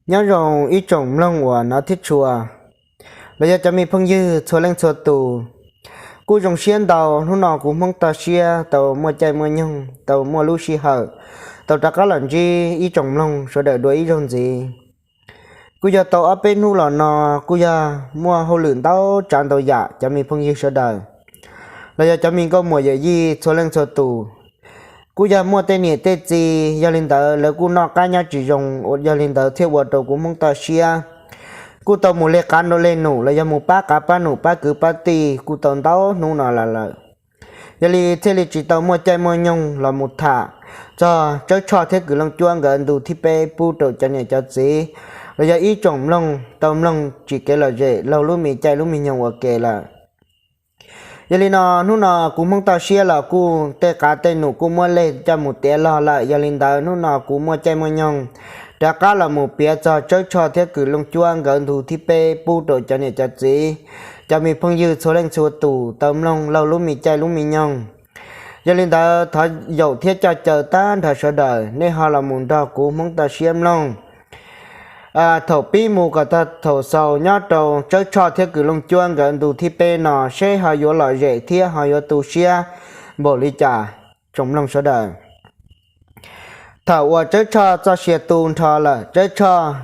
Nyob zoo ib tsoom mloog uas hnov thiab tshua, los yog cov me phooj ywg txhua leej txhua tus. Kuj zoo siab ntau, hnub no kuv Hmoob Toj Siab tau muaj caij muaj nyoog, tau muaj lub sij hawm, tau rov qab los ntsib ib tsoom mloog sawv daws dua ib zaug ntxiv. Kuj yog tau ob peb hnub los no, kuj yog muaj hauj lwm ntau tsav ntau yam, cov me phooj ywg sawv daws, los yog cov me nkauj muam yawm yij txhua leej txhua tus. Kuj yog muaj tej niam tej txiv, yog li ntawd lawv kuj noj qab nyob tsis zoo, yog li ntawd thiaj ua rau kuv Hmoob Toj Siab kuj tau mus li qav nrau li num, los yog mus pab qav pab num pab kwv pab tij kuj tau ntau hnub no lawm. Yog li thiaj li tsis tau muaj caij muaj nyoog los mus tham txog Tsawb Tshoj thiab Kws Looj Cuab nkawd ntu thib peb pub rau cov niam cov txiv, los yog ib tsoom mloog tau mloog tsis kev lom zem laug lub me caij lub me nyoog ua ke lawm. Yog li no, hnub no kuv Hmoob Toj Siab los kuj tej qav tej num kuj muab leg coj mus tiav log lawm. Yog li ntawd, hnub no kuv muaj caij muaj nyoog rov qab los mus piav txog Tsawb Tshoj thiab Kws Looj Cuab nkawd ntu thib peb pub rau cov niam cov txiv, cov me phooj ywg txhua leej txhua tus tau mloog laug lub me caij lub me nyoog. Yog li ntawd, thov yaum thiab coj caw tag nrho sawv daws, nej ho los mus nrog kuv Hmoob Toj Siab mloog thaum pib mus kom txog thaum xaus nyob rau Tsawb Tshoj thiab Kws Looj Cuab nkawd ntu thib peb no seb ho yuav lom zem thiab ho yuav tu siab npaum li cas tsoom mloog sawv daws. Thaum uas Tsawb Tshoj txoj sia tu nrho lawm, Tsawb Tshoj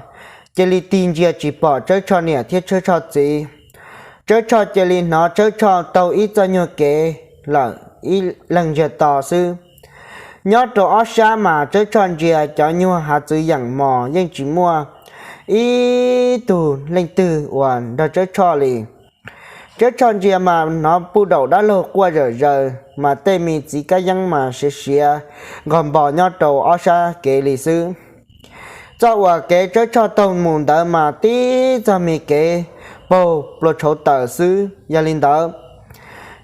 cia li tig ntsia tsis pom Tsawb Tshoj niam thiab Tsawb Tshoj txiv. Tsawb Tshoj cia li hnov Tsawb Tshoj taug ib txoj nyuag kev lawm ib leeg ntsiag to xwb. Nyob rau ob sab mas Tsawb Tshoj ntsia cov nyuag hav txwv yeem mos yeej tsis muaj ib tug leej twg uas nrog Tsawb Tshoj li. Tsawb Tshoj ntsia mas hnov puj daum dab laug quaj zawm zaws, mas tej me txiv kab yeeb mas siav siav nqog npo nyob rau ob sab kev li xwb. Txoj uas kev Tsawb Tshoj taug mus ntawd mas tib txoj me kev paug plua tshauv taws xwb. Yog li ntawd,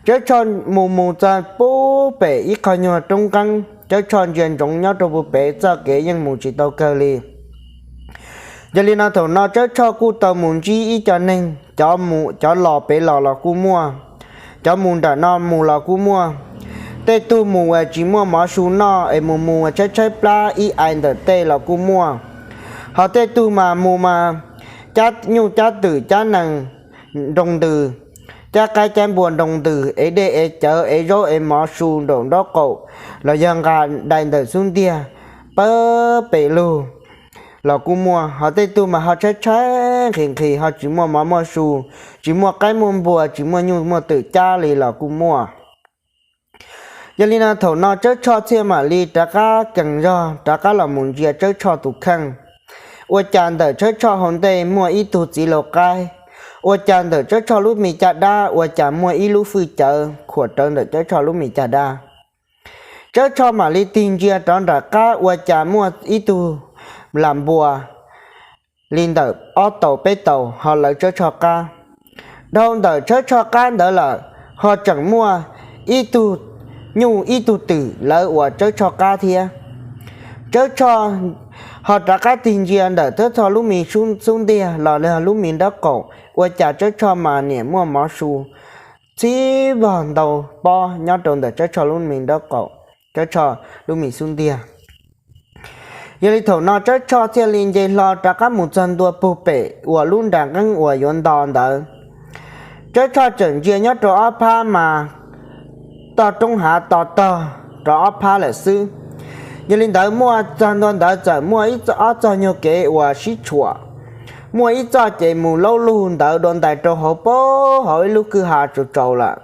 Tsawb Tshoj mus mus txog pub pem ib qho nyuag roob nqeeb, Tsawb Tshoj ntsia ntsoov nyob rau pub pem txoj kev yeej mus tsis tau kawg li. Yog li no, thaum no Tsawb Tshoj kuj tau mus ntsib ib co neeg, cov mus cov los pem los los kuj muaj, cov mus nram no mus los kuj muaj. Tej tug mus uas tsis muaj mov su noj es mus mus tshaib tshaib plab ib ai ntawm tej los kuj muaj. Ho tej tug mas mus mas cab nyuj cab twm cab nees nroo ntws, cab qaib cab npua nroo ntws, ev dej ev cawv ev zaub ev mov su nraum nraub qaum, los yog nqa dai ntawm xub ntiag pawg pes lug los kuj muaj. Ho tej tug mas ho tshaib tshaib nqhis nqhis, ho tsis muaj mov muaj su, tsis muaj qaib muaj npua, tsis muaj nyuj muaj twm cab li los kuj muaj. Yog li no, thaum no Tsawb Tshoj thiaj mam li rov qab kees zog rov qab los mus ntsia Tsawb Tshoj tus kheej. Ua cas ntawm Tsawb Tshoj hauv ntej muaj ib tug txiv laus qaib, ua cas ntawm Tsawb Tshoj lub me caj dab ua cas muaj ib lub fwj cawv khuam rawv ntawm Tsawb Tshoj lub me caj dab. Tsawb Tshoj mam li tig ntsia rov nram qab ua cas muaj ib tug lam npua li ntawm ob taus peb taus ho lawv Tsawb Tshoj qab. Dhau ntawm Tsawb Tshoj qab ntawd lawm ho tseem muaj ib tug nyuj ib tug twm lawv uas Tsawb Tshoj qab thiab. Tsawb Tshoj ho rov qab tig ntsia ntawm Tsawb Tshoj lub me xub ntiag los yog lub me nraub qaum, ua cas Tsawb Tshoj mas niam muaj mov su txhib vog ntau pob nyob rau ntawm Tsawb Tshoj lub me nraub qaum, Tsawb Tshoj lub me xub ntiag. Yog li thaum no Tsawb Tshoj thiaj li nce hlo rov qab mus txog ntua pug pem uas lub nra nqeeb uas yuav nto ntawd. Tsawb Tshoj tseem ntsia nyob rau ob phab mas toj roob hav to tog rau ob phab lawm xwb. Yog li ntawd muaj txog ntua ntawd txawm muaj ib ob txoj nyuag kev uas sib tshuam. Muaj ib txoj ces mus laub lug ntawd dua ntais rau hauv paug hauv ib lub kwj ha tsaus tsaus lawm.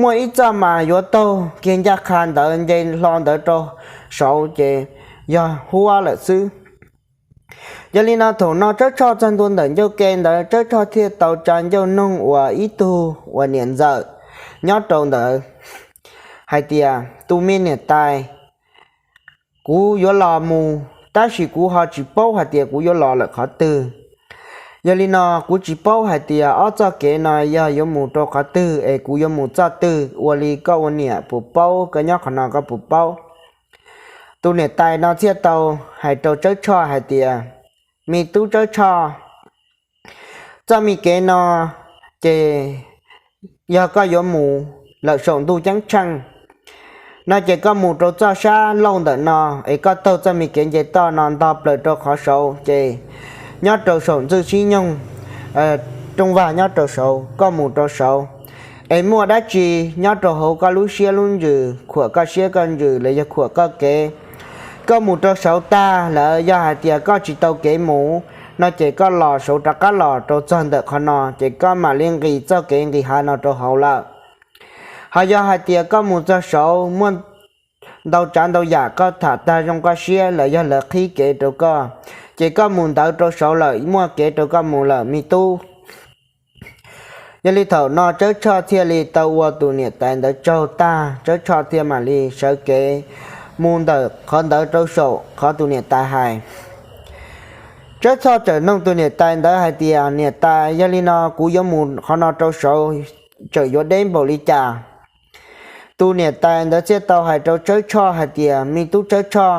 Muaj ib txoj mas yuav taug kiag ncaj qha ntawd nce hlo ntawd rau saud ces yog huab lawm xwb. Yog li no thaum no Tsawb Tshoj txog ntua ntawm ncauj ke ntawd, Tsawb Tshoj thiaj tau tsa ncauj noog uas ib tug uas niam ntxawm nyob rau ntawd hais tias, tus me niam tais, kuv yuav los mus tab sis kuv ho tsis paub hais tias kuv yuav los lawm qhov twg. Yog li no kuv tsis paub hais tias ob txoj kev no yog yuav mus rau qhov twg es kuv yuav mus txoj twg, ua li koj ua niam puas paub, koj nyob qhov no koj puas paub. Tus niam tais no thiaj tau hais rau Tsawb Tshoj hais tias, me tub Tsawb Tshoj, txoj me kev no ces yog koj yuav mus lawm saum ntuj ceeb tsheej no ces koj mus rau txoj sab lauj ntawm no es koj taug txoj me kev nce toj no nto plaws rau qhov saud ces nyob rau saum ntxwj sib nyoog rooj vag nyob rau saud, koj mus rau saud es muaj dab tsi nyob rau hauv koj lub siab lub ntsws, khuam koj siab koj ntsws los yog khuam koj kev, koj mus rau saud tag lawm, yog hais tias koj tsis tau kev mus no ces koj los saud rov qab los rau txog ntawm qhov no ces koj mam li nqis txoj kev nqis hav no rau hauv lawm. Ho yog hais tias koj mus txog saud muaj ntau tsav ntau yam koj tham tag zoo koj siab los yog lawv qhib kev rau koj, ces koj mus ntawd rau saud lawm, muaj kev rau koj mus lawm me tub. Yog li thaum no Tsawb Tshoj thiaj li tau ua tus niam tais ntawd tsaug tag, Tsawb Tshoj thiaj mam li sawv kev mus ntawm qhov ntawd rau saum qhov tus niam tais hais. Tsawb Tshoj txawm nug tus niam tais ntawd hais tias, Niam tais, yog li no kuv yuav mus qhov no rau saud, tseem yuav deb npaum li cas? Tus niam tais ntawd thiaj tau hais rau Tsawb Tshoj hais tias, Me tub Tsawb Tshoj,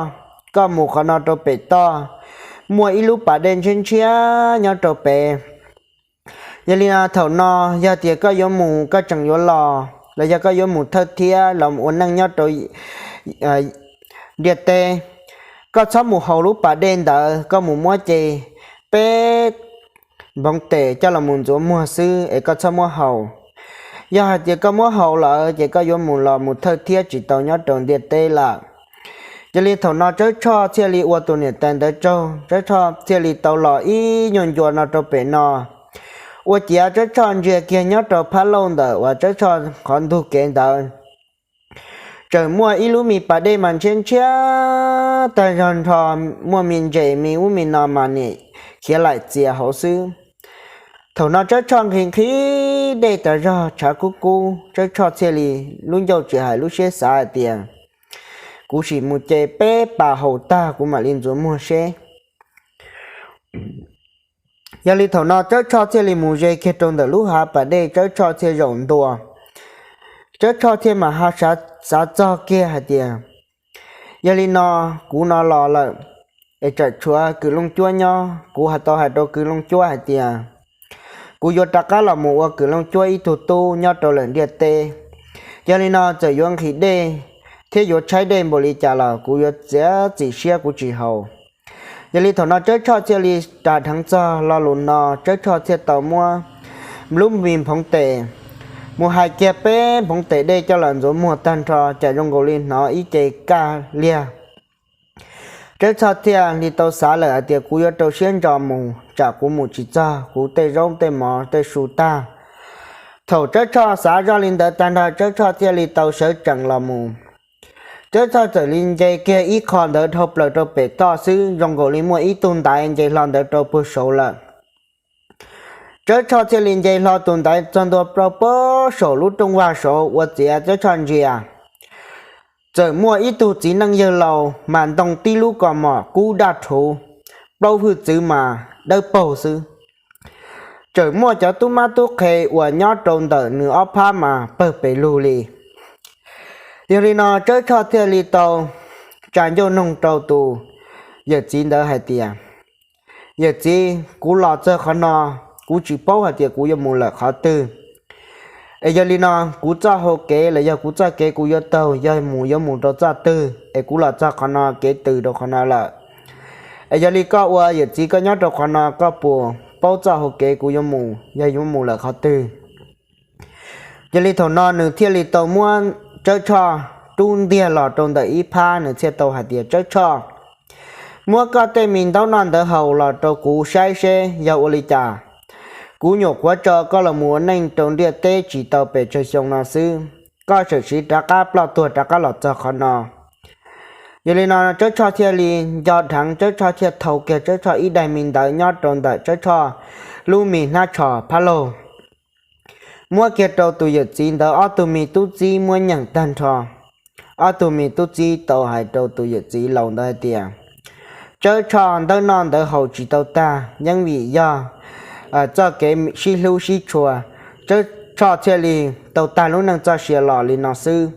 koj mus qhov no rau pem toj, muaj ib lub pas dej ntshiab ntshiab nyob rau pem. Yog li no thaum no yog tias koj yuav mus, koj tseem yuav los los yog koj yuav mus thawj thiab los ua neej nyob rau ntiaj teb, koj txhob mus haus lub pas dej ntawd, koj mus muab ce peb npoov tes coj los mus ntxuav muag xwb es koj txhob muab haus. Yog hais tias koj muab haus lawm ces koj yuav mus los mus thawj thiab tsis tau nyob rau ntiaj teb lawm. Yog li thaum no Tsawb Tshoj thiaj li ua tus niam tais ntawd tsaug, Tsawb Tshoj thiaj li tau los ib nyuag ncua no rau pem no. Ua ciav Tsawb Tshoj ntsia kiag nyob rau phab lauj ntawm uas Tsawb Tshoj qhov ntug kev ntawd, tseem muaj ib lub me pas dej mas ntshiab ntshiab tag zog nrho, muaj me ntses me ub me no mas nim khiav laim txias hauv xwb. Thaum no Tsawb Tshoj nqhis nqhis dej tas zog tshav kub kub, Tsawb Tshoj thiaj li lub ncauj tsis hais lub siab xav hais tias, Kuv sim mus ce peb pas haus tag kuv mam li ntxuav muag seb. Yog li thaum no Tsawb Tshoj thiaj li mus ze kiag rau ntawm lub hav pas dej, Tsawb Tshoj thiaj zaum ntua. Tsawb Tshoj thiaj mam ho xav txog kiag hais tias, Yog li no kuv no los lawm es tseem tshuav Kws Looj Cuab nyob, kuv hais tau hais rau Kws Looj Cuab hais tias kuv yuav rov qab los mus ua Kws Looj Cuab ib tug tub nyob rau lawm ntiaj teb. Yog li no txawm yuav nqhis dej thiab yuav tshaib dej npaum li cas los kuv yuav txiav txim siab kuv tsis haus. Yog li thaum no Tsawb Tshoj thiaj li ras dheev txog lo lus no, Tsawb Tshoj thiaj tau muab lub me nphoov tes mus hais kiag peb nphoov tes dej coj los ntxuav muag tag nrho, cas zoo nkaus li hnov ib ce kaj liag. Tsawb Tshoj thiaj li tau xav lawm hais tias, Kuv yuav rau siab ntso mus, tsam kuv mus tsis txog kuv tej zaub tej mov tej su tag. Thaum Tsawb Tshoj xav zoj li ntawd tag nrho, Tsawb Tshoj thiaj li tau sawv tsees los mus. Tsawb Tshoj txawm li nce kiag ib qho ntawd dhau plaws rau pem toj xwb, zoo nkaus li muaj ib tug ntaiv nce hlo ntawd rau puag saud lawm. Tsawb Tshoj thiaj li nce hlo tus ntaiv txog ntua rau puag saum lub rooj vag saud, ua ciav Tsawb Tshoj ntsia, txawm muaj ib tug txiv neej yawg laus mas ntoo tib lub kaus mom kub daj rhuv, plaub hwj txwv mas dawb paug xwb. Tseem muaj cov tub mab tub qhe uas nyob rau ntawm nws ob phab mas pawg pes lug li. Yog li no Tsawb Tshoj thiaj li tau tsa ncauj noog rau tus yawm txiv ntawd hais tias, Yawm txiv, kuv los txog qhov no, kuv tsis paub hais tias kuv yuav mus lawm qhov twg. Es yog li no, kuv txoj hau kev los yog kuv txoj kev kuv yuav taug yog mus yuav mus rau txoj twg, es kuv los txog qhov no kev tws rau qhov no lawm. Es yog li koj ua yawm txiv koj nyob rau qhov no, koj puas paub txoj hau kev kuv yuav mus yog yuav mus lawm qhov twg? Yog li thaum no nws thiaj li tau muab Tsawb Tshoj rub ntiag los rau ntawm ib phab, nws thiaj tau hais tias, Tsawb Tshoj, muab koj tej me ntaub noj ntawv haus los rau kuv saib seb yog ua li cas. Kuv nyuam qhuav tso koj los mus ua neej rau ntiaj teb tsis tau pes tsawg xyoo no xwb, koj tseem siv rov qab ploj tuag rov qab los txog qhov no. Yog li no Tsawb Tshoj thiaj li nco dheev, Tsawb Tshoj thiaj thau kiag Tsawb Tshoj ib daim me ntawv nyob rau ntawm Tsawb Tshoj lub me hnab tsho phab laug, muab kiag rau tus yawm txiv ntawd ob tug me tub txib muab nyeem tag nrho. Ob tug me tub txib tau hais rau tus yawm txiv laus ntawd hais tias, Tsawb Tshoj ntaub noj ntawv haus tsis tau tag, yeej vim yog txoj kev sib hlub sib tshua, Tsawb Tshoj thiaj li tau tag lub neej txoj sia los li no xwb.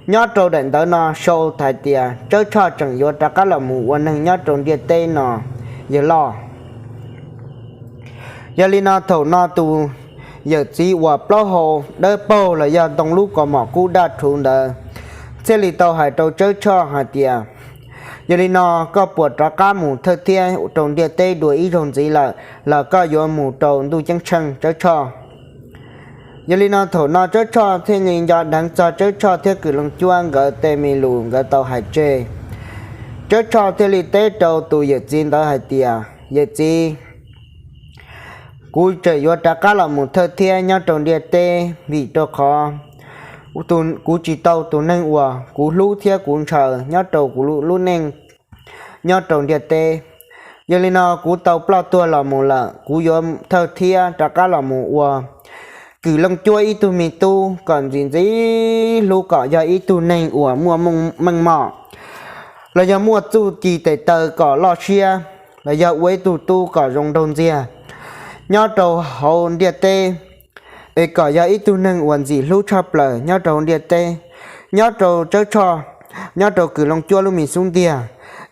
Nyob rau daim ntawv no sau hais tias Tsawb Tshoj tseem yuav rov qab los mus ua neeg nyob rau ntiaj teb no yawg loj. Yog li no thaum no tus yawm txiv uas plaub hau dawb paug los yog ntoo lub kaus mom kub daj rhuv ntawd thiaj li tau hais rau Tsawb Tshoj hais tias, Yog li no koj puas rov qab mus thawj thiab rau ntiaj teb dua ib zaug ntxiv lawm los koj yuav mus rau ntuj ceeb tsheej Tsawb Tshoj? Yog li no thaum no Tsawb Tshoj thiaj li nco dheev txog Tsawb Tshoj thiab Kws Looj Cuab nkawd tej me lus nkawd tau hais tseg. Tsawb Tshoj thiaj li teb rau tus yawm txiv ntawd hais tias, Yawm txiv, kuv tseem yuav rov qab los mus thawj thiab nyob rau ntiaj teb vim rau qhov kuv tsis tau tus neeg uas kuv hlub thiab kuv ntshaw nyob rau kuv lub neej nyob rau ntiaj teb. Yog li no kuv tau ploj tuag los mus lawm, kuv yuav thawj thiab rov qab los mus ua Kws Looj Cuab ib tug me tub kom ntxim ntxim hlub, kom yog ib tug neeg uas muaj meej mom los yog muaj txuj ci tes taw kom loj siab, los yog ua ib tug tub kom zoo nraug ntxiag nyob rau hauv ntiaj teb, es kom yog ib tug neeg uas ntxim hlub tshaj plaws nyob rau hauv ntiaj teb, nyob rau Tsawb Tshoj, nyob rau Kws Looj Cuab lub me xub ntiag,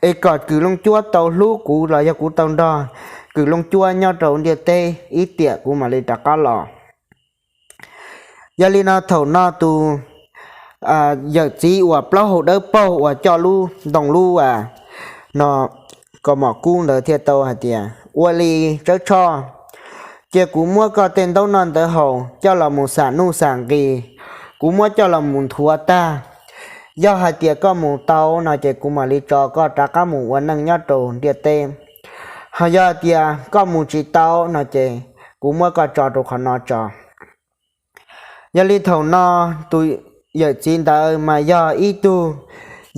es kom Kws Looj Cuab tau hlub kuv los yog kuv tau nrog Kws Looj Cuab nyob rau ntiaj teb ib tiam kuv mam li rov qab los. Yog li no thaum no tus yawm txiv uas plaub hau dawb paug uas coj lub ntoo lub no kaus mom kub ntawd thiaj tau hais tias, Ua li Tsawb Tshoj, cia kuv muab koj tej ntaub noj ntawv haus coj los mus xam nuj xam nqis, kuv muab coj los mus nthuav tag. Yog hais tias koj mus tau no ces kuv mam li tso koj rov qab mus ua neej nyob rau ntiaj teb. Ho yog hais tias koj mus tsis tau no ces kuv muab koj tso rau qhov no tso. Yog li thaum no tus yawm txiv ntawd mas yog ib tug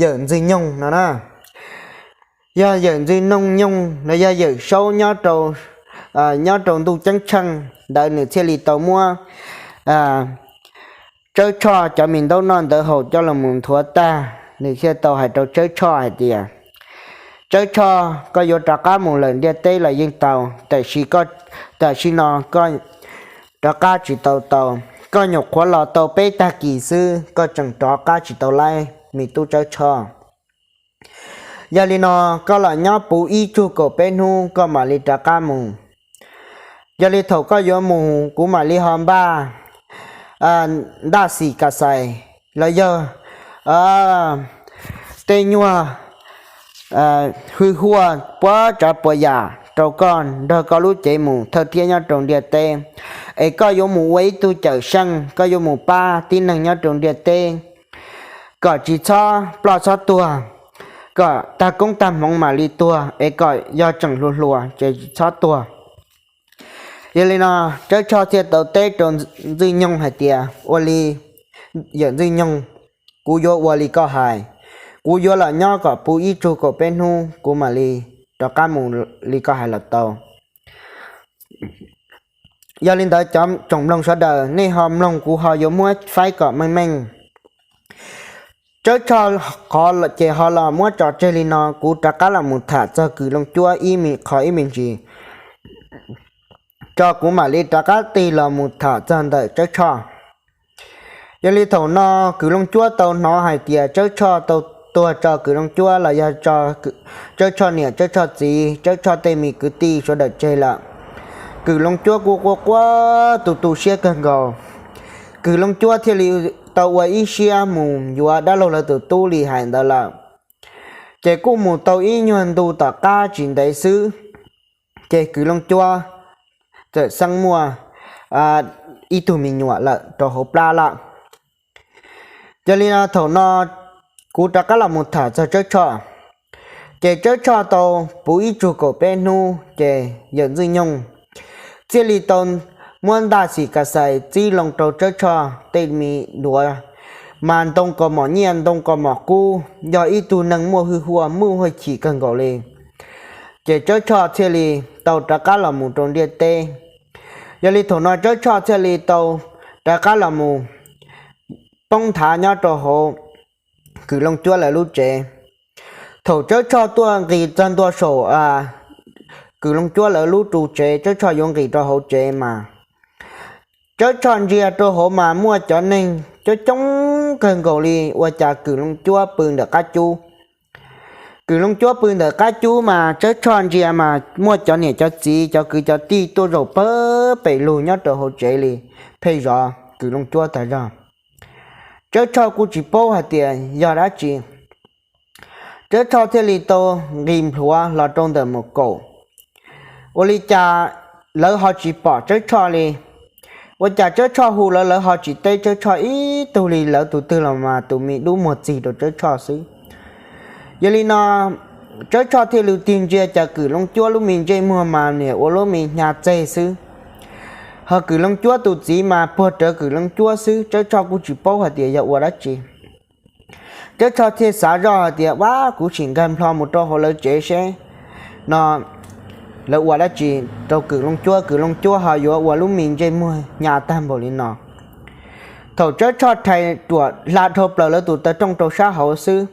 yawm Ntxwg Nyoog no na. Yog yawm Ntxwg Noog Nyoog los yog yawm Saub nyob rau, nyob rau ntuj ceeb tsheej ntawd nws thiaj li tau muab Tsawb Tshoj cov me ntaub noj ntawv haus coj los mus nthuav tag, nws thiaj tau hais rau Tsawb Tshoj hais tias, Tsawb Tshoj, koj yuav rov qab mus lawm ntiaj teb los yeej tau, tab sis no koj rov qab tsis tau tau, koj nyuam qhuav los tau peb tag kis xwb, koj tseem rov qab tsis tau lawm me tub Tsawb Tshoj. Yog li no koj los nyob puv ib tsug kaum peb hnub koj mam li rov qab mus. Yog li thaum koj yuav mus kuv mam li ho npaj ntaj xim kas xais los yog tej nyuag hwj huaj puab tsav puas yam rau koj nrog koj lub cev mus thawj thiab nyob rau ntiaj teb. Es koj yuav mus ua ib tug cawm seej, koj yuav mus pab tib neeg nyob rau ntiaj teb, kom tsis txhob ploj txhob tuag, kom tag koob tag hmoov mam li tuag, es kom yog tseem hluas hluas ces tsis txhob tuag. Yog li no Tsawb Tshoj thiaj tau teb rau Ntxwg Nyoog hais tias, Ua li yawm Ntxwg Nyoog, kuv yuav ua li koj hais, kuv yuav los nyob kom puv ib tsug kaum peb hnub kuv mam li rov qab mus li koj hais los tau. Yog li ntawd cov tsoom mloog sawv daws nej ho mloog kuv ho yuav muab faib kom meej meej. Tsawb Tshoj qhov ces ho los muab tso tseg li no, kuv rov qab los mus tham txog Kws Looj Cuab ib me qho ib me ntsis tso kuv mam li rov qab tig los mus tham txog ntawm Tsawb Tshoj. Yog li thaum no Kws Looj Cuab tau hnov hais tias Tsawb Tshoj tau tuag tso Kws Looj Cuab los yog tso Tsawb Tshoj niam Tsawb Tshoj txiv Tsawb Tshoj tej me kwv tij sawv daws tseg lawm, Kws Looj Cuab kuj quaj quaj tu tu siab kawg nkaus. Kws Looj Cuab thiaj li tau ua ib siab mus yuav dab laug lawv tus tub li hais ntawd lawm. Ces kuj mus tau ib nyuag ntu tom qab tsis ntev xwb, ces Kws Looj Cuab txawm xeeb muaj ib tug me nyuam lawm rau hauv plab lawm. Yog li no thaum no kuv rov qab los mus tham txog Tsawb Tshoj. Ces Tsawb Tshoj tau puv ib tsug kaum peb hnub ces yawm Ntxwg Nyoog thiaj li tau muab ntaj xim kas xais txib loo rau Tsawb Tshoj tej me duav, mas ntoo kaus mom nyiaj ntoo kaus mom kub, yog ib tug neeg muaj hwj huaj muaj hwj chim kawg nkaus li. Ces Tsawb Tshoj thiaj li tau rov qab los mus rau ntiaj teb. Yog li thaum no Tsawb Tshoj thiaj li tau rov qab los mus poob nthav nyob rau hauv Kws Looj Cuab lawv lub tsev. Thaum Tsawb Tshoj tuaj nqis txog ntua saum Kws Looj Cuab lawv lub ru tsev, Tsawb Tshoj yuav nqis rau hauv tsev mas Tsawb Tshoj ntsia rau hauv mas muaj cov neeg coob coob kawg nkaus li, ua cas Kws Looj Cuab pw ntawm qab cub. Kws Looj Cuab pw ntawm qab cub mas Tsawb Tshoj ntsia mas muaj cov niam cov txiv cov kwv cov tij tuaj zaum pawg pes lug nyob rau hauv tsev li, pheej zov Kws Looj Cuab tag zog. Tsawb Tshoj kuj tsis paub hais tias yog dab tsi. Tsawb Tshoj thiaj li tau nqis npluav los rau ntawm mus kaum. Ua li cas lawv ho tsis pom Tsawb Tshoj li? Ua cas Tsawb Tshoj hu lawv, lawv ho tsis teb Tsawb Tshoj ib tug li? Lawv tus twg los mas tus me dub muag txig rau Tsawb Tshoj xwb. Yog li no Tsawb Tshoj thiaj li tig ntsia cas Kws Looj Cuab lub me ntsej muag mas niam ua lub me hnyav txeg xwb, ho Kws Looj Cuab tus txiv mas puag rawv Kws Looj Cuab xwb. Tsawb Tshoj kuj tsis paub hais tias yog ua dab tsi. Tsawb Tshoj thiaj xav zoj hais tias, Ua, kuv sim nkag nplho mus rau hauv lawv tsev seb no lawv ua dab tsi rau Kws Looj Cuab, Kws Looj Cuab ho yuav ua lub me ntsej muag hnyav tag npaum li no. Thaum Tsawb Tshoj rhais ruam hla dhau plaws lawv tus taw rooj rau sab hauv xwb,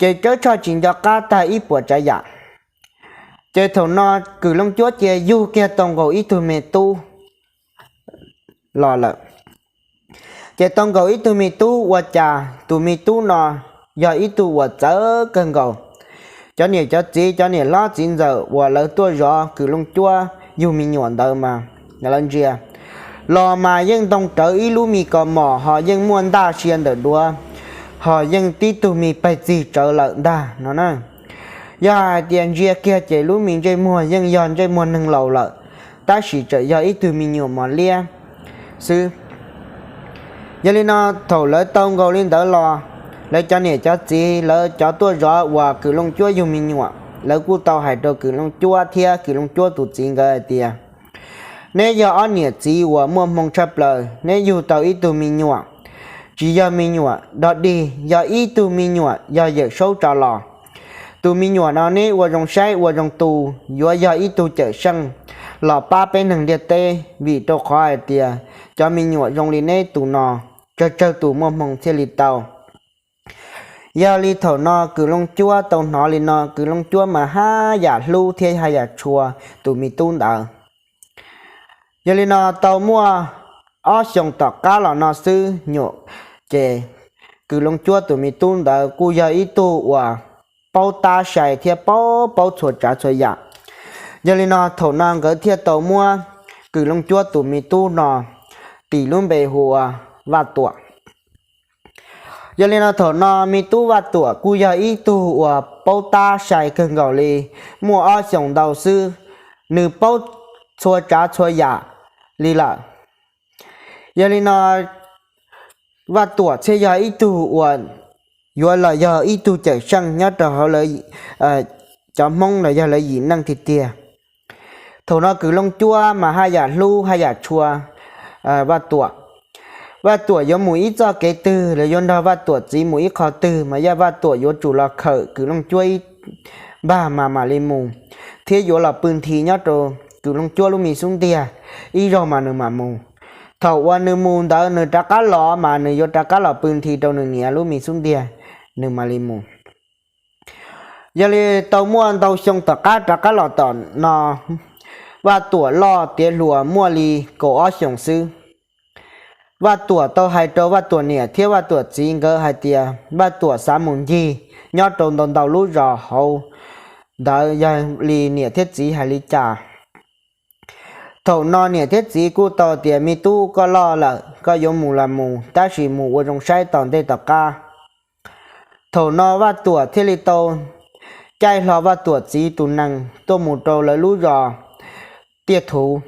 ces Tsawb Tshoj tsis nco qab tag ib puas tsav yam. Ces thaum no Kws Looj Cuab cia yug kiag tau nkaus ib tug me tub los lawm. Ces tau nkaus ib tug me tub, ua cas tus me tub no yog ib tug uas txawv kawg nkaus. Cov niam cov txiv, cov niam hlob txiv ntxawm uas lawv tuaj zov Kws Looj Cuab yug me nyuam ntawd mas lawv ntsia los mas yeej ntoo rawv ib lub me kaus mom, ho yeej muaj ntaj sia ntawm duav, ho yeej tib tug me pes txig tsawv lawm ntag no na. Yog hais tias ntsia kiag ces lub me ntsej muag yeej yog ntsej muag neeg laus lawm, tab sis tseem yog ib tug me nyuam mos liab xwb. Yog li no thaum lawv tau nkaus li ntawd los, lawv cov niam cov txiv, lawv cov tuaj zov uas Kws Looj Cuab yug me nyuam, lawv kuj tau hais rau Kws Looj Cuab thiab Kws Looj Cuab tus txiv nkawd hais tias, Neb yog ob niam txiv uas muaj hmoo tshaj plaws, neb yug tau ib tug me nyuam, tsis yog me nyuam dog dig, yog ib tug me nyuam yog yawm saub tso los. Tus me nyuam no neb ua zoo saib ua zoo tu, yuav yog ib tug cawm seej los pab peb neeg ntiaj teb, vim rau qhov hais tias cov me nyuam zoo li neb tus no, tsawg tsawg tus muaj hmoo thiaj li tau. Yog li thaum no Kws Looj Cuab tau hnov li no, Kws Looj Cuab mas haj yam hlub thiab haj yam tshua tus me tub ntawd. Yog li no tau muaj ob xyoos tom qab los no xwb nyuam, ces Kws Looj Cuab tus me tub ntawd kuj yog ib tug uas paub tab sai thiab paub paub txhua tsav txhua yam. Yog li no thaum no nkawd thiaj tau muab Kws Looj Cuab tus me tub no tis lub npe hu ua Vaj Tuam. Yog li no thaum no me tub Vaj Tuam kuj yog ib tug uas paub tab sai kawg nkaus li, muaj ob xyoos ntau xwb, nws paub txhua tsav txhua yam li lawm. Yog li no Vaj Tuam thiaj yog ib tug uas yuav los yog ib tug cawm seej nyob rau hauv cov Hmoob los yog lawv yim neej tiag tiag. Thaum no Kws Looj Cuab mas haj yam hlub haj yam tshua Vaj Tuam. Vaj Tuam yuav mus ib txoj kev twg los yuav nrog Vaj Tuam txiv mus ib qho twg mas yog Vaj Tuam yuav tsum los khawm Kws Looj Cuab ib npag mas mam li mus, thiab yuav los pw nthi nyob rau Kws Looj Cuab lub me xub ntiag ib zaug mas nws mam mus. Thaum uas nws mus ntawd nws rov qab los mas nws yuav rov qab los pw nthi rau nws niam lub me xub ntiag, nws mam li mus. Yog li tau muaj ntau xyoo tom qab rov qab los tom no, Vaj Tuam loj tiav hluas muaj li kaum ob xyoos xwb. Vaj Tuam tau hais rau Vaj Tuam niam thiab Vaj Tuam txiv nkawd hais tias Vaj Tuam xav mus ncig nyob rau ntau ntau lub zos hauv ntawd, yog li niam thiab txiv hais li cas. Thaum no niam thiab txiv kuj tau tias, Me tub, koj loj lawm, koj yuav mus los mus, tab sis mus ua zoo saib tom ntej tom qab. Thaum no Vaj Tuam thiaj li tau caij hlo Vaj Tuam txiv tus nees tuaj mus rau lawv lub zos Tiaj Thuv.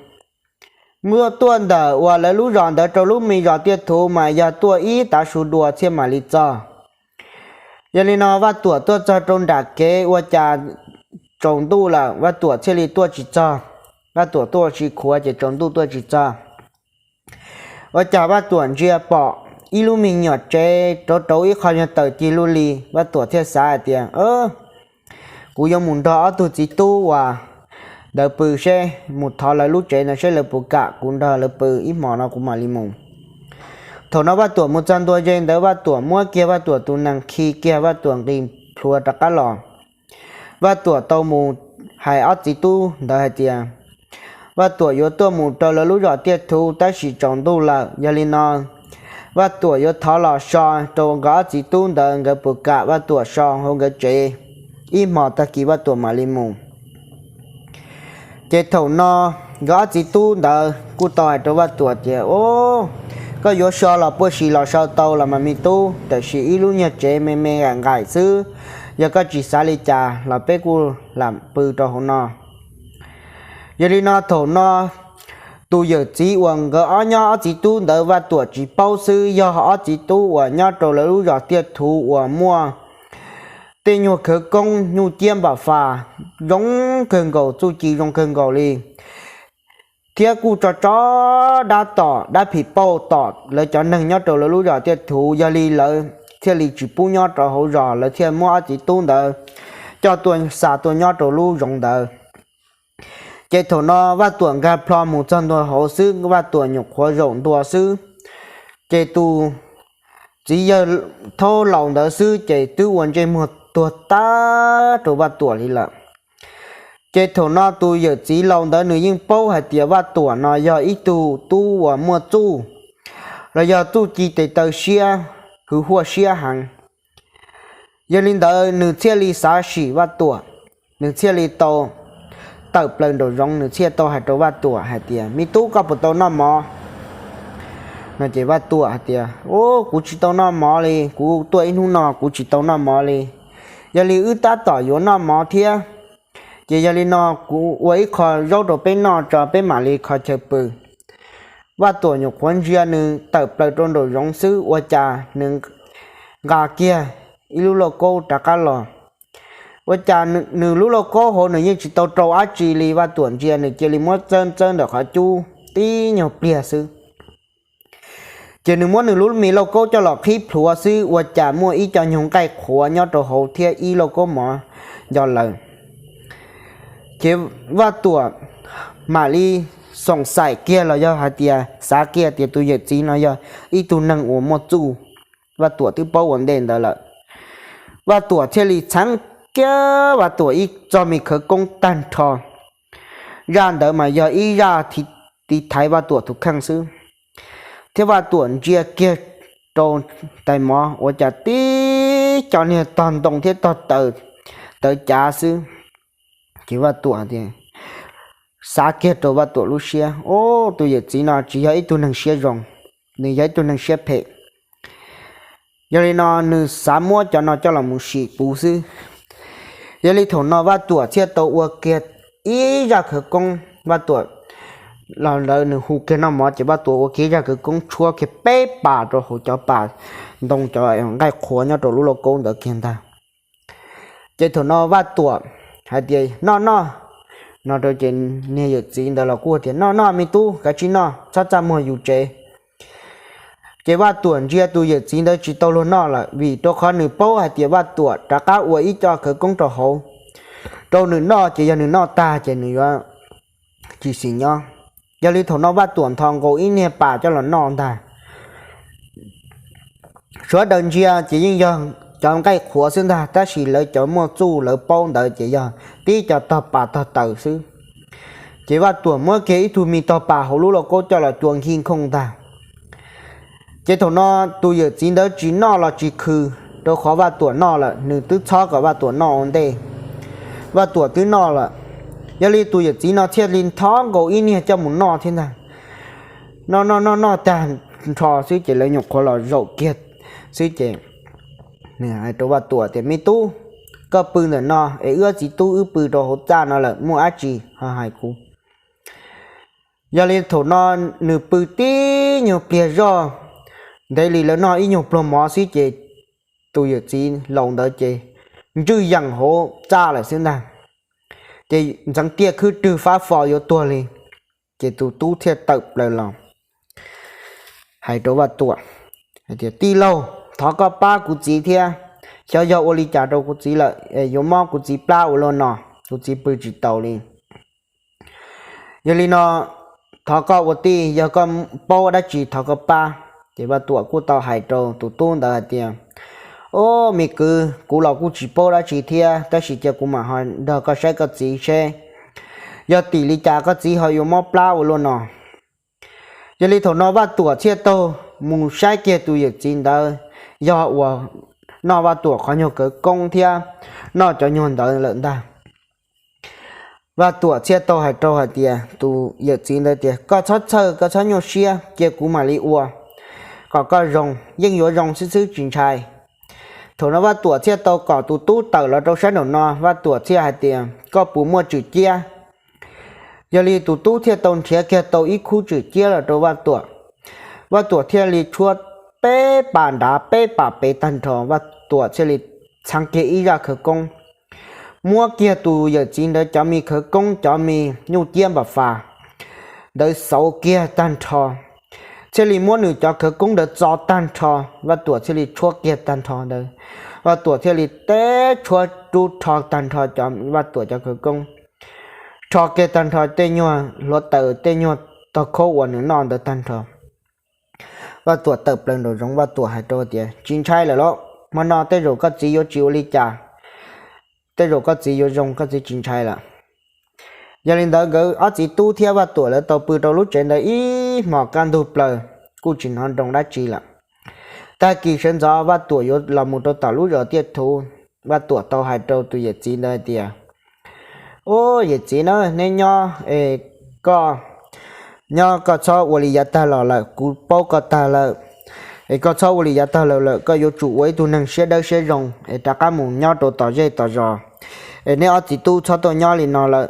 Muaj tuaj ntawm uas lawv lub zos ntawd rau lub me zos Tiaj Thuv mas yog tuaj ib tav su dua thiaj mam li txog. Yog li no Vaj Tuam tuaj txog rau nram kev ua cas tsaus ntuj lawm, Vaj Tuam thiaj li tuaj tsis txog. Vaj Tuam tuaj ua si khuav ces tsaus ntuj tuaj tsis txog. Ua cas Vaj Tuam ntsia pom ib lub me nyuam tsev rauv rauv ib qho nyuag taws cig luj li, Vaj Tuam thiaj xav hais tias, Kuv yuav mus nrog ob tug txiv tub uas ntawd pw seb, mus thov lawv lub tsev no seb lawv puas kam kuv nrog lawv pw ib hmos no kuv mam li mus. Thaum no Vaj Tuam mus txog ntua ze ntawd, Vaj Tuam muab kiag Vaj Tuam tus nees khi kiag, Vaj Tuam nqis plhuav rov qab los. Vaj Tuam tau mus hais ob txiv tub ntawd hais tias Vaj Tuam yuav tuaj mus rau lawv lub zos Tiaj Thuv tab sis tsaus ntuj lawm. Yog li no Vaj Tuam yuav thov los so rau nkawd ob txiv tub ntawd, nkawd puas kam Vaj Tuam so hauv nkawd tsev ib hmos, tag kis Vaj Tuam mam li mus. Ces thaum no nkawd ob txiv tub ntawd kuj tau hais rau Vaj Tuam tias, Au, koj yuav so los puas sim los so tau los mas me tub, tab sis ib lub nyuag tsev me me nqaim nqaim xwb, Yog koj tsis xav li cas los peb kuj lam pw rau hauv no. Yog li no thaum no tus yawm txiv uas nkawd ob nyob ob txiv tub ntawd Vaj Tuam tsis paub xwb, yog ob txiv tub uas nyob rau lawv lub zos Tiaj Thuv uas muaj tej nyuag khawv koob nyuj ciab npam fas zoo kawg nkaus, txuj ci zoo kawg nkaus li, thiab kuj tso tso dab tom dab phim pauj tom lawv cov neeg nyob rau lawv lub zos Tiaj Thuv, yog li lawv thiaj li tsis pub nyob rau hauv zos, lawv thiaj muab ob txiv tub ntawd coj tuaj xa tuaj nyob rau lub zoov ntawd. Ces thaum no Vaj Tuam nkag plho mus txog ntua hauv xwb, Vaj Tuam nyuam qhuav zaum ntua xwb, ces tus txiv yawg thaub laus ntawd xwb ces twb ua ntsej muag tuag tag rau Vaj Tuam li lawm. Ces thaum no tus yawm txiv laus ntawd nws yeej paub hais tias Vaj Tuam no yog ib tug tub uas muaj txuj los yog txuj ci tes taw siab, hwv huaj siab heev. Yog li ntawd nws thiaj li xav sim Vaj Tuam, nws thiaj li tau tawm plaws nraum zoov, nws thiaj tau hais rau Vaj Tuam hais tias, Me tub, koj puas tau noj mov? No ces Vaj Tuam hais tias, Ub, kuv tsis tau noj mov li, kuv tuaj ib hnub no kuv tsis tau noj mov li. Yog li wb tab tom yuav noj mov thiab, ces yog li no kuv ua ib qho zaub rau peb noj tso peb mam li kho chaw pw. Vaj Tuam nyuam qhuav ntsia nws tawm plaws rau nraum zoov xwb ua cas nws nqa kiag ib lub lauj kaub rov qab los. Ua cas nws lub lauj kaub hauv nws yeej tsis tau rau dab tsi li, Vaj Tuam ntsia nws cia li muab txawb txawb ntawm qhov cub tib nyuag pliag xwb, ces nws muab nws lub me lauj kaub coj los qhib plhuav xwb ua cas muaj ib co nyuag nqaij qhuav nyob rau hauv thiab ib lauj kaub mov nco lawm. Ces Vaj Tuam mam li xoom xaim kiag los yog hais tias xav kiag tias tus yawm txiv no yog ib tug neeg uas muaj txuj, Vaj Tuam twb paub ua ntej ntawd lawm. Vaj Tuam thiaj li txheev kiag Vaj Tuam ib txoj me khawv koob tag nrho. Zaj ntawd mas yog ib zaj tiv thaiv Vaj Tuam tus kheej xwb, thiab Vaj Tuam ntsia kiag rau tais mov ua cas tib co niag tog ntoo thiab tog taws tawv cav xwb. Ces Vaj Tuam tias, xav kiag rau Vaj Tuam lub siab, Ub, tus yawm txiv no tsis yog ib tug neeg siab zoo, nws yog ib tug neeg siab phem. Yog li no nws xav muab cov no coj los mus sim puv xwb. Yog li thaum no Vaj Tuam thiaj tau ua kiag ib zaj khawv koob, Vaj Tuam los ntawd nws hu kiag noj mov ces Vaj Tuam ua kiag ib zaj khawv koob tshuab kiag peb pas rau hauv cov pas ntoo cov nqaij qhuav nyob rau lub lauj kaub ntawd kiag ntag. Ces thaum no Vaj Tuam hais tias, Noj noj, no rau ces niag yawm txiv ntawd los kuj tias, Noj noj me tub, kav tsij noj, txhob txaj muag yus tsev. Ces Vaj Tuam ntsia tus yawm txiv ntawd tsis tau luag noj lawm vim rau qhov nws paub hais tias Vaj Tuam rov qab ua ib co khawv koob rau hauv rau nws noj, ces yog nws noj tag ces nws yuav tsis xis nyob. Yog li thaum no Vaj Tuam nthos nkaus ib niag pas coj los noj ntag. Sawv daws ntsia ces yeej yog cov nqaij qhuav xwb ntag, tab sis lawv cov muaj txuj lawv paub ntawd ces yog tib co tog pas tog taws xwb. Ces Vaj Tuam muab kiag ib tug me tog pas hauv lub lauj kaub coj los cua nkij nkhooj ntag. Ces thaum no tus yawm txiv ntawd tsis noj los tsis khw, rau qhov Vaj Tuam noj lawm, nws twb txhob kom Vaj Tuam noj ua ntej. Vaj Tuam twb noj lawm, yog li tus yawm txiv no thiaj li nthos nkaus ib niag coj mus noj thiab ntag. Noj noj noj noj tag nrho xwb ces lawv nyuam qhuav los zaum kiag xwb ces nws hais rau Vaj Tuam tias, Me tub, koj pw ntawm no es wb txiv tub wb pw rau hauv txaj no lawm, muaj dab tsi ho hais kuv. Yog li thaum no nws pw tib nyuag pliag zoj, ntev li lawv noj ib nyuag pluag mov xwb ces tus yawm txiv laus ntawd ces ntswj yees hauv txaj lawm xwb ntag. Ces ntxeev tiaj khwb rwg fab fo yuav tuag li, ces tus tub thiaj tawm plaws los hais rau Vaj Tuam hais tias, Tij laug, thov koj pab kuv txiv thiab, xyov yog ua li cas rau kuv txiv lawm, yuav mob kuv txiv plab ua luaj no, kuv txiv pw tsis taus li. Yog li no thov koj ua tij, yog koj paub dab tsi thov koj pab. Ces Vaj Tuam kuj tau hais rau tus tub ntawd hais tias, Ob, me kwv, kuv los kuj tsis paub dab tsi thiab, tab sis cia kuv mam ho nrog koj saib koj txiv seb yog tim li cas koj txiv ho yuav mob plab ua luaj no. Yog li thaum no Vaj Tuam thiaj taug mus saib kiag tus yawm txiv ntawd, yog uas noj Vaj Tuam qhov nyuag khawv koob thiab noj cov nyuag ntawd lawm ntag. Vaj Tuam thiaj tau hais rau hais tias, tus yawm txiv ntawd tias, Koj txhob txhawj, koj txhob nyuaj siab, cia kuv mam li ua kom koj zoo, yeej yuav zoo xwb xwb tsis ntshai. Thaum no Vaj Tuam thiaj tau kom tus tub tawm los rau sab nraum no, Vaj Tuam thiaj hais tias, koj puas muaj tswm ciab? Yog li tus tub thiaj tau nrhiav kiag tau ib khub tswm ciab los rau Vaj Tuam. Vaj Tuam thiaj li tshuab peb pas nrad peb pas pem tag nrho, Vaj Tuam thiaj li txheev kiag ib zaj khawv koob, muab kiag tus yawm txiv ntawd cov me khawv koob cov me nyuj ciab npam fas ntawd xauv kiag tag nrho, thiaj li muab nws cov khawv koob ntawd txo tag nrho, Vaj Tuam thiaj li tshuab kiag tag nrho ntawd. Vaj Tuam thiaj li teb tshuab rub rho tag nrho cov Vaj Tuam cov khawv koob, rho kiag tag nrho tej nyuag hluav taws tej nyuag tog khaub uas nws noj ntawd tag nrho. Vaj Tuam tawm plaws nraum zoov, Vaj Tuam hais rau tias, tsis ntshai lawm lauj, hmo no tej zaum koj txiv yuav tsis ua li cas, tej zaum koj txiv yuav zoo, koj txiv tsis ntshai lawm. Yog li ntawd nkawd ob txiv tub thiab Vaj Tuam lawv tau pw rau lub tsev ntawd ib hmos kaj ntug plaws, kuj tsis hnov nroo dab tsi lawm. Tag kis sawv ntxov Vaj Tuam yuav los mus rau tom lub zos Tiaj Thuv, Vaj Tuam tau hais rau tus yawm txiv ntawd hais tias, ub, yawm txiv na, neb nyob es koj nyob koj txhob ua li yav tag los lawm, kuv paub koj tag lawm. Es koj txhob ua li yav tag los lawm, koj yuav tsum ua ib tug neeg siab dawb siab zoo es rov qab mus nyob rau tom zej tom zos. Es neb ob txiv tub txhob tuaj nyob li no lawm.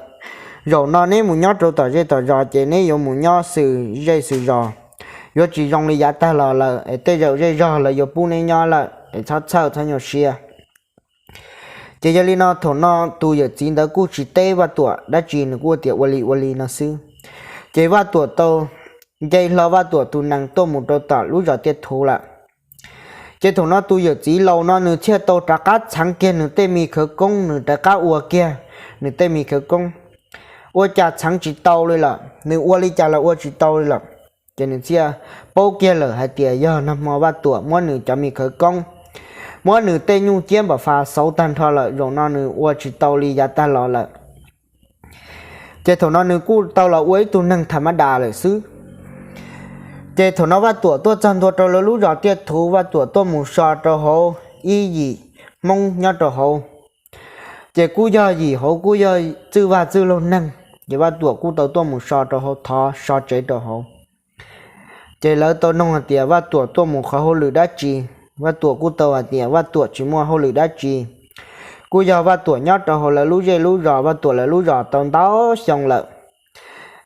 Zaum no neb mus nyob rau tom zej tom zos ces neb yuav mus nyob xws zej xws zos, yuav tsis zoo li yav tag los lawm, es tej zaum zej zog lawv yuav pub neb nyob lawm, es txhob txhawj txhob nyuaj siab. Ces yog li no thaum no tus yawm txiv ntawd kuj tsis teb Vaj Tuam dab tsi, nws kuj tias ua li ua li no xwb. Ces Vaj Tuam tau nce hlo Vaj Tuam tus nees tuaj mus rau tom lub zos Tiaj Thuv lawm. Ces thaum no tus yawm txiv laus no nws thiaj tau rov qab txheev kiag nws tej me khawv koob, nws rov qab ua kiag nws tej me khawv koob. Ua cas txheev tsis tau li lawm, nws ua li cas los ua tsis tau li lawm. Ces nws thiaj paub kiag lawm hais tias yog nag hmo Vaj Tuam muab nws cov me khawv koob, muab nws tej nyuj ciab npam fas xauv tag nrho lawm, zaum no nws ua tsis tau li yav tag los lawm. Ces thaum no nws kuj tau los ua ib tug neeg tham ma das lawm xwb. Ces thaum no Vaj Tuam tuaj txog ntua rau lawv lub zos Tiaj Thuv, Vaj Tuam tuaj mus so rau hauv ib yim Hmoob nyob rau hauv. Ces kuj yog yim hauv kuj yog txwj vaj txwj laug neeg, ces Vaj Tuam kuj tau tuaj mus so rau hauv, thov so tsev rau hauv. Ces lawv tau noog hais tias Vaj Tuam tuaj mus qhov hauj lwm dab tsi, Vaj Tuam kuj tau hais tias Vaj Tuam tsis muaj hauj lwm dab tsi. Kuj yog Vaj Tuam nyob rau hauv lawv lub zej lub zos, Vaj Tuam lawv lub zos tau ntau xyoo lawm,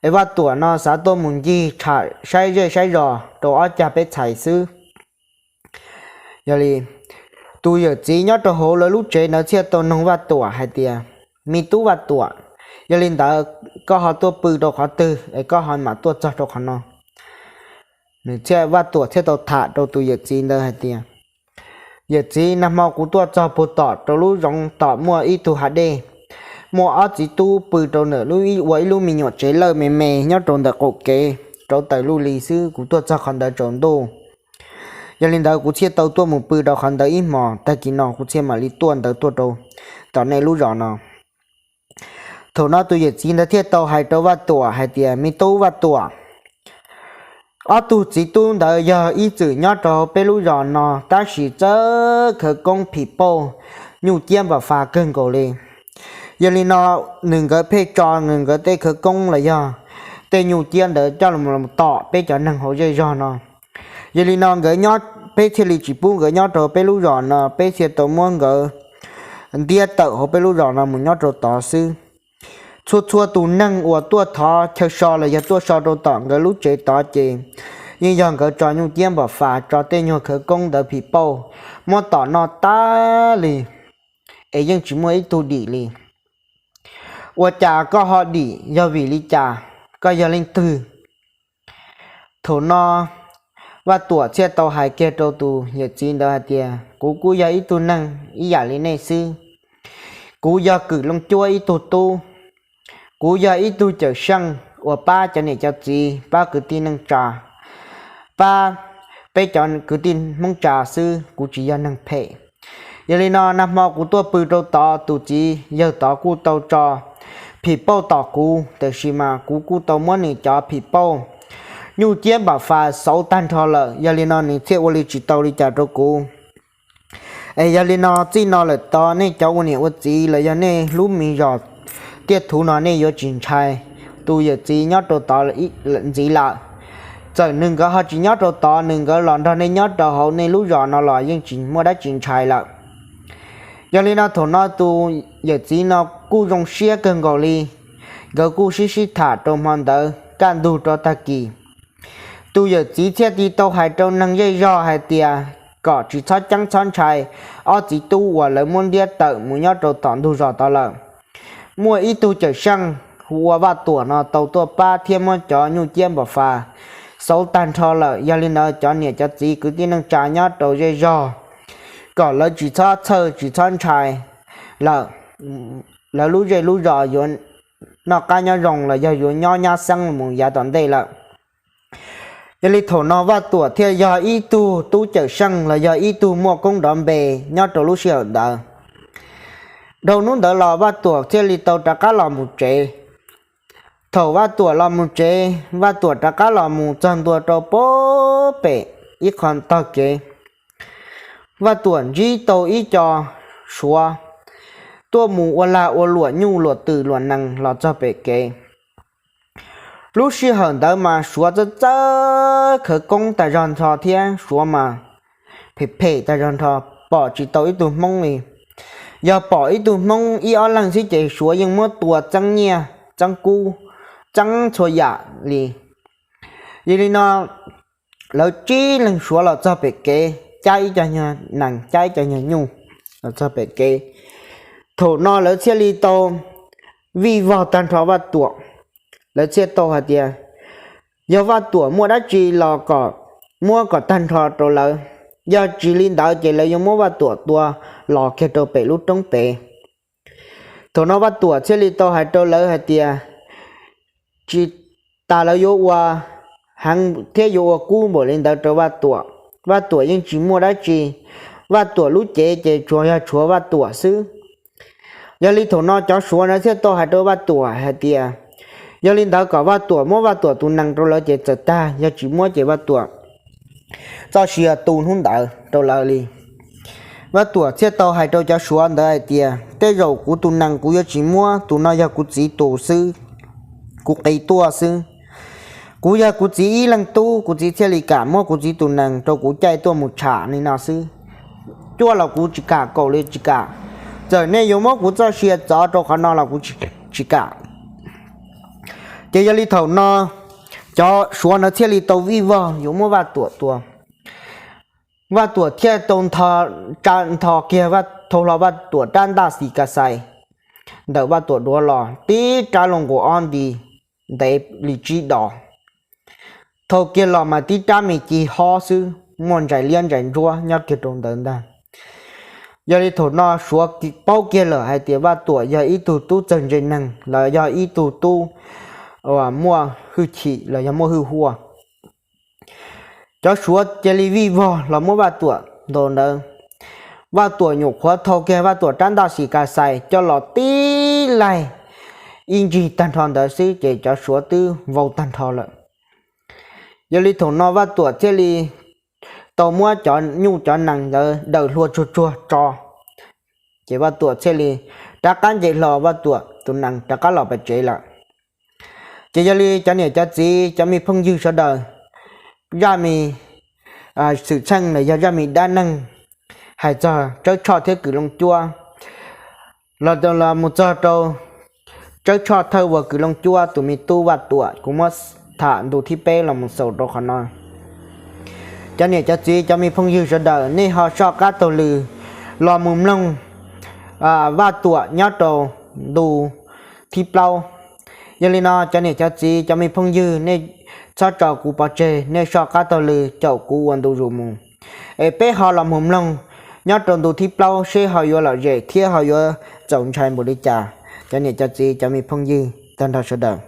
es Vaj Tuam no xav tuaj mus ncig tsham saib zej saib zos rau ob cag peb txhais xwb. Yog li, tus yawm txiv nyob rau hauv lawv lub tsev ntawd thiaj tau noog Vaj Tuam hais tias, me tub Vaj Tuam, yog li ntawd koj ho tuaj pw rau qhov twg es koj ho mam tuaj txog rau qhov no? Nws thiaj, Vaj Tuam thiaj tau tham rau tus yawm txiv ntawd hais tias, yawm txiv, nag hmo kuv tuaj txog puag tom rau lub zoov tom muaj ib tug hav dej, muaj ob txiv tub pw rau ntawm lub, ua ib lub me nyuam tsev lawj me me nyob rau ntawm qaum kev, rauv taws luj li xwb, kuv tuaj txog qhov ntawd tsaus ntuj. Yog li ntawd kuv thiaj tau tuaj mus pw rau qhov ntawd ib hmos, tag kis no kuv thiaj mam li tuaj ntawd tuaj rau tom nej lub zos no. Thaum no tus yawm txiv ntawd thiaj tau hais rau Vaj Tuam hais tias, me tub Vaj Tuam, ob tug txiv tub ntawd yog ib txwm nyob rau peb lub zos no, tab sis txawj khawv koob phim pauj nyuj ciab npam fas kawg nkaus li. Yog li no, nws nkawd pheej tso nws nkawd tej khawv koob los yog tej nyuj ciab ntawd coj los tom peb cov neeg hauv zej zog no. Yog li no nkawd nyob, peb thiaj li tsis pub nkawd nyob rau peb lub zos no, peb thiaj tau muab nkawd ntiab tawm hauv peb lub zos no mus nyob rau tod xwb. Txhua txhua tus neeg uas tuaj thov chaw so los yog tuaj so rau tom nkawd lub tsev tod ces yeej yog nkawd tso nyuj ciab npam fas, tso tej nyuag khawv koob ntawd phim pauj, muab tom noj tag li, es yeej tsis muaj ib tug dim li. Ua cas koj ho dim, yog vim li cas, koj yog leej twg? Thaum no Vaj Tuam thiaj tau hais kiag rau tus yawm txiv ntawd hais tias, kuv kuj yog ib tug neeg ib yam li nej xwb. Kuv yog Kwm Looj Cuab ib tug tub. Kuv yog ib tug cawm seej uas pab cov niam cov txiv, pab kwv tij neej tsa, pab peb cov kwv tij Hmoob tsa xwb, kuv tsis yog neeg phem. Yog li no nag hmo kuv tuaj pw rau tod, tus txiv yawg tod kuj tau tso phim pauj tom kuv, tiam sis mas kuv kuj tau muab nws cov phim pauj nyuj ciab npam fas xauv tag nrho lawm, yog li no nws thiaj ua li tsis tau li cas rau kuv. Es yog li no txij no lawm tod nej cov ua niam ua txiv los yog nej lub me zos Tiaj Thuv no nej yuav tsis ntshai tus yawm txiv nyob rau tod ntxiv lawm. Txawm nws nkawd ho tsis nyob rau tod, nws nkawd los nrog nej nyob rau hauv nej lub zos no los yeej tsis muaj dab tsi ntshai lawm. Yog li no thaum no tus yawm txiv no kuj zoo siab kawg nkaus li, nkawd kuj sib sib tham rau hmo ntawd kaj ntug rau tag kis. Tus yawm txiv thiaj li tau hais rau neeg zej zog hais tias kom tsis txhob ceeb txhob ntshai ob txiv tub uas lawv muab ntiab tawm mus nyob rau tom ntug zos tod lawm. Muaj ib tug cawm seej hu ua Vaj Tuam no tau tuaj pab thiab muab cov nyuj ciab npam fas xauv tag nrho lawm. Yog li ntawd cov niam cov txiv kwv tij neej tsa nyob rau zej zog kom lawv tsis txhob txhawj tsis txhob ntshai lawm. Lawv lub zej lub zos yuav noj qab nyob zoo los yog yuav nyob nyab xeeb mus yav tom ntej lawm. Yog li thaum no Vaj Tuam thiaj yog ib tug tub cawm seej los yog ib tug muaj koob nrov npe nyob rau lub sij hawm ntawd. Dhau hnub ntawd los Vaj Tuam thiaj li tau rov qab los mus tsev. Thaum Vaj Tuam los mus tsev, Vaj Tuam rov qab los mus txog ntua rau pem ib qho tog kev, Vaj Tuam ntsib tau ib co Suav tuaj mus ua lag ua luam nyuj luam twm luam nees los txog pem kev. Lub sij hawm ntawd mas Suav txawj txawj khawv koob tas zog nrho thiab Suav mas phem phem tas zog nrho, pom tsis tau ib tug Hmoob li. Yog pom ib tug Hmoob ib ob leeg xwb ces Suav yeej muab tua txeeb nyiaj txeeb kub, txeeb txhua yam li. Yog li no lawv tsib leeg Suav los txog pem kev, cab ib co nyuag nees cab ib co nyuag nyuj los txog pem kev. Thaum no lawv thiaj li tau vij vog tag nrho Vaj Tuam. Lawv thiaj tau hais tias yog Vaj Tuam muaj dab tsi los kom muab kom tag nrho rau lawv, yog tsis li ntawd ces lawv yuav muab Vaj Tuam tua los kiag rau pem lub roob pem. Thaum no Vaj Tuam thiaj li tau hais rau lawv hais tias tsis tas lawv yuav ua heev thiab yuav ua kub npaum li ntawd rau Vaj Tuam. Vaj Tuam yeej tsis muaj dab tsi, Vaj Tuam lub cev ces tsuas yog tshuav Vaj Tuam xwb. Yog li thaum no cov Suav na thiaj tau hais rau Vaj Tuam hais tias yog li ntawd kom Vaj Tuam muab Vaj Tuam tus nees rau lawv ces txawm tag, yog tsis muab ces Vaj Tuam txoj sia tu hnub ntawd rau lawv li. Vaj Tuam thiaj tau hais rau cov Suav ntawd hais tias tej zaum kuv tus nees kuv yuav tsis muab, tus no yog kuv txiv tus xwb, kuv qiv tuaj xwb. Kuv yog kuv txiv ib leeg tub, kuv txiv thiaj li kam muab kuv txiv tus nees rau kuv caij tuaj mus tsham li no xwb. Cuaj los kuv tsis kam, kaum li tsis kam, txawm nej yuav muab kuv txoj sia txov rau qhov no los kuv tsis kam. Ces yog li thaum no cov Suav na thiaj li tau vij vog yuav muab Vaj Tuam tua. Vaj Tuam thiaj tau nthos kiag, thau hlo Vaj Tuam rab ntaj xis kas xais ntawm Vaj Tuam duav los tib rab loo nkaus ob nti ntev li tsib dos. Thau kiag los mas tib rab me ci hob xwb, muaj ntsais liab ntsais ntsuab nyob kiag rau ntawd ntag. Yog li thaum no Suav paub kiag lawm hais tias Vaj Tuam yog ib tug tub txawg ntse neeg los yog ib tug tub uas muaj hwj chim los yog muaj hwj huaj. Cov Suav cia li vij vog los muab Vaj Tuam ntaus ntawd. Vaj Tuam nyuam qhuav thau kiag Vaj Tuam rab ntaj xis kas xais coj los tib laig ib ntsis tag nrho ntawd xwb ces cov Suav twb vau tag nrho lawm. Yog li thaum no Vaj Tuam thiaj li tau muab cov nyuj cov nees ntawd daws hlua tsuag tsuag tso, ces Vaj Tuam thiaj li rov qab nce hlo Vaj Tuam tus nees rov qab los pem tsev lawm. Ces yog li cov niam cov txiv cov me phooj ywg sawv daws, zaj me xwm txheej los yog zaj me dab neeg hais txog Tsawb Tshoj thiab Kws Looj Cuab los mus txog rau Tsawb Tshoj thawj uas Kws Looj Cuab tus me tub Vaj Tuam, kuv muab tham ntu thib peb los mus xaus rau qhov no. Cov niam cov txiv cov me phooj ywg sawv daws, nej ho soj qab taug lw los mus mloog Vaj Tuam nyob rau ntu thib plaub. Yog li no cov niam cov txiv cov me phooj ywg, nej txhob tso kuv pov tseg, nej soj qab taug lw caum kuv ua ntu zus mus, es peb ho los mus mloog nyob rau ntu thib plaub seb ho yuav lom zem thiab ho yuav txaus ntshai npaum li cas. Cov niam cov txiv cov me phooj ywg tag nrho sawv daws,